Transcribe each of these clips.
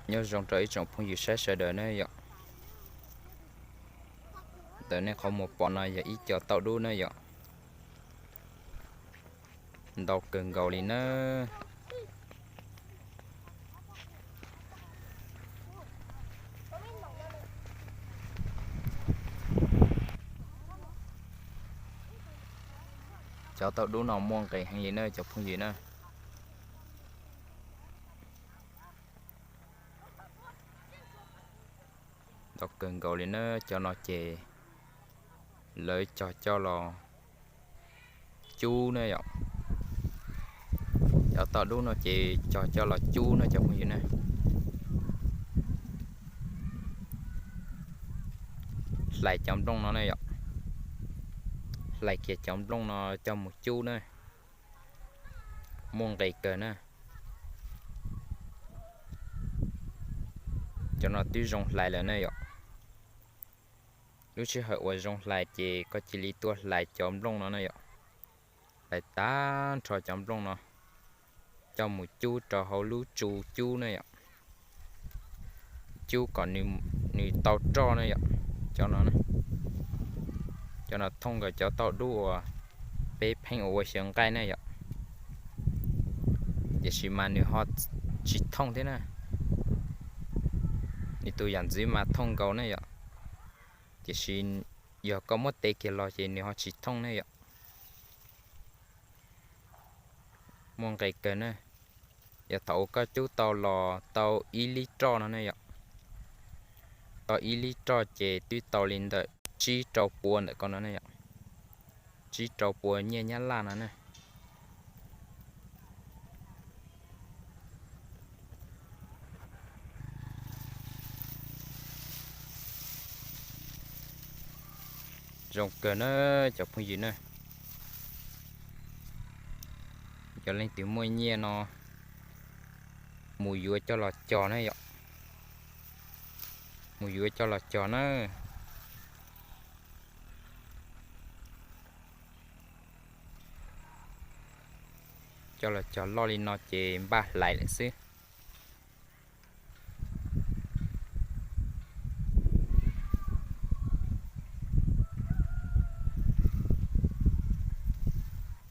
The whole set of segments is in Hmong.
Nyob zoo rau ib tsoom phooj ywg saib sawv daws na yom. Ntawm nej qhov muag pom no yog ib co tauj dub na yom. Ntau kawg nkaus li na. Cov tauj dub no muaj nqis heev li na cov phooj ywg na. Ntau kawg nkaus li na, cov no ces lawv cog coj los cub na yom. Cov tauj dub no ces cog coj los cub na cov phooj ywg na. Hlais cov nplooj no na yom. Hlais kiag cov nplooj no coj mus cub na. Muaj nqis kawg na. Cov no twb zoo hlais lawm na yom. Lub sij hawm uas zoo hlais ces koj cia li tuaj hlais cov nplooj no na yom. Hlais tag nrho cov nplooj no coj mus cub rau hauv lub tsu cub na yom. Cub kom nws tau roj na yom. Cov no, cov no thooj nkaus cov tauj dub uas peb pheej ua ua xyaw nqaij na yom. Tiam sis mas nws ho tsis thooj thiab na. Nws tus yam ntxwv mas thooj nkaus na yom. Tiam sis yog koj muab tes kiag los ces nws ho tsis thooj na yom. Muaj nqis kawg na. Yog thaum uas koj cub tau los tau ib lib roj no ne yom, tau ib lib roj ces twb tau li ntawm tsib rau pua ntawm ko no ne yom, tsib rau pua nyiaj Nyab Laj no ne. Zoo kawg na cov phooj ywg na. Yog leej twg muaj nyiaj no mus yuav coj los cog na yom, mus yuav coj los cog na. Coj los cog loj li no ces npaj hlais lawm xwb.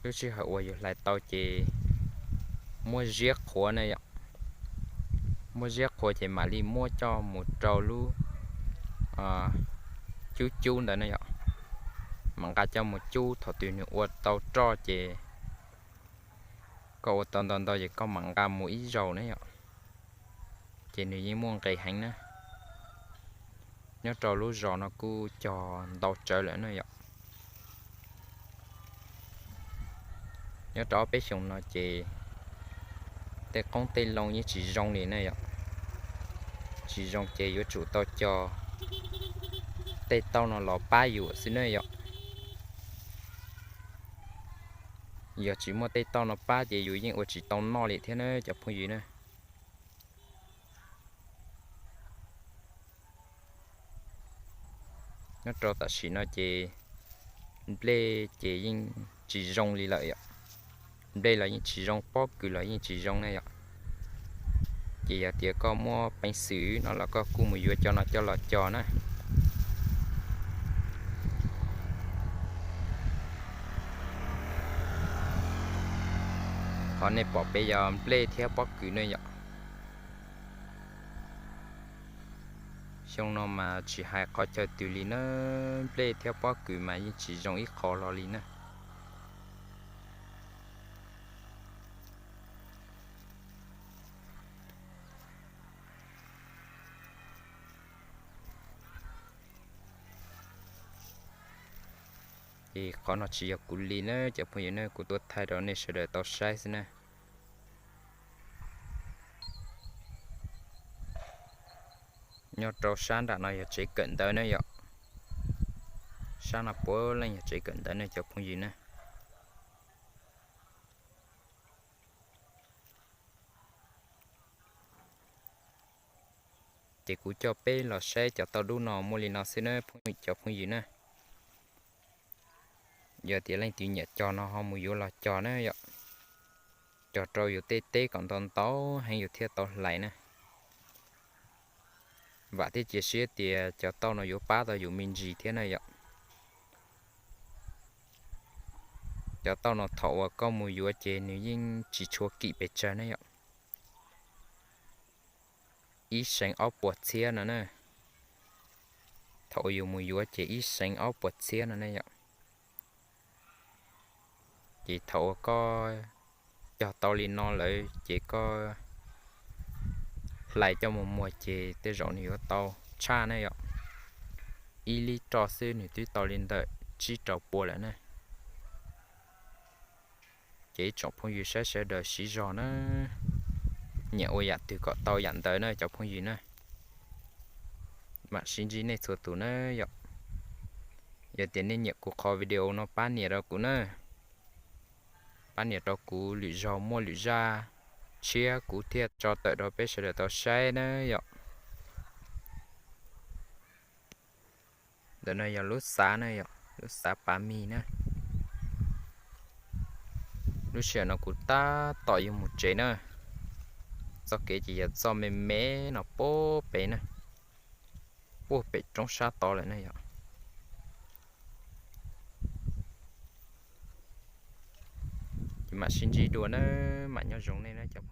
Lub sij hawm uas yus hlais tau ces muab ziab qhuav na yom, muab ziab qhuav ces mam li muab coj mus rau lub cub cub ntawd na yom, mam nqa coj mus cub. Thaum twg nws ua tau roj ces koj ua tau ntau ntau ces koj mam nqa mus ib zaug na yom, ces nws yeej muaj nqis heev na. Nyob rau lub zos no kuj cog ntau tsawv lawm na yom. Nyob rau ob peb xyoos no ces tej qoob tej loo yeej tsis zoo li na yom, tsis zoo ces yuav tsum tau cog tej tauj no los pab yus xwb na yom. Yog tsis muaj tej tauj no pab ces yus yeej ua tsis tau noj li thiab na cov phooj ywg na. Nyob rau tam sim no ces nplej ces yeej tsis zoo li lawm yom, nplej los yeej tsis zoo, pob kws los yeej tsis zoo na yom. Ces yog tias koj muaj peev xwm no los koj kuj mus yuav cov no coj los cog na. Qhov nej pom pem yog nplej thiab pob kws ne yom. Xyoo no mas tsis hais qhov chaw twg li na, nplej thiab pob kws mas yeej tsis zoo ib qho hlo li na. Es qhov no tsis yog kuv li na cov phooj ywg na, kuv tuaj thaij rau nej sawv daws tau saib xwb na. Nyob rau sab nram no yog tsev kawm ntawv na yom. Sab no puav leej yog tsev kawm ntawv ne cov phooj ywg na. Ces kuv coj peb los saib cov tauj dub no muaj li no xwb na cov phooj ywg na. Yog tias leej twg nyiam cog no ho mus yuav los cog na yom. Cog rau yus tej teb kom ntau ntau heev yus thiaj tau hlais na. Vam thiab cia siab tias cov tauj no yuav pab tau yus me ntsis thiab na yom. Cov tauj no thaum uas koj mus yuav ces nws yeej tsis tshua kim pes tsawg ne yom. Ib seev ob puas txhiab no na. Thaum uas yus mus yuav ces ib seev ob puas txhiab no ne yom. Ces thaum uas koj cog tau li no lawm ces koj hlais coj mus muag ces tej zaum nws yuav tau tshaj ne yom. Ib lib roj xwb nws twb tau li ntawm tsib rau pua lawm na. Ces ib tsoom phooj ywg saib sawv daws siv zog na, nyiam ua yam twg kom tau yam ntawd na cov phooj ywg na. Mam sib ntsib nej txhua tus na yom. Yog tias nej nyiam kuv qhov video no pab nias rau kuv na, pab nias rau kuv lwm zaug muaj lwm zaj tshiab kuv thiaj tso tawm rau peb sawv daws tau saib na yom. Ntawm no yog lub xav na yom, lub xav Pav Mis na. Lub sij hawm no kuv tab tom yuav mus tsev na. Txoj kev ces yog txoj me me no puag pem na, puag pem roob sab tod lawm na yom. Ces mam sib ntsib dua na, mam nyob zoo nej na cov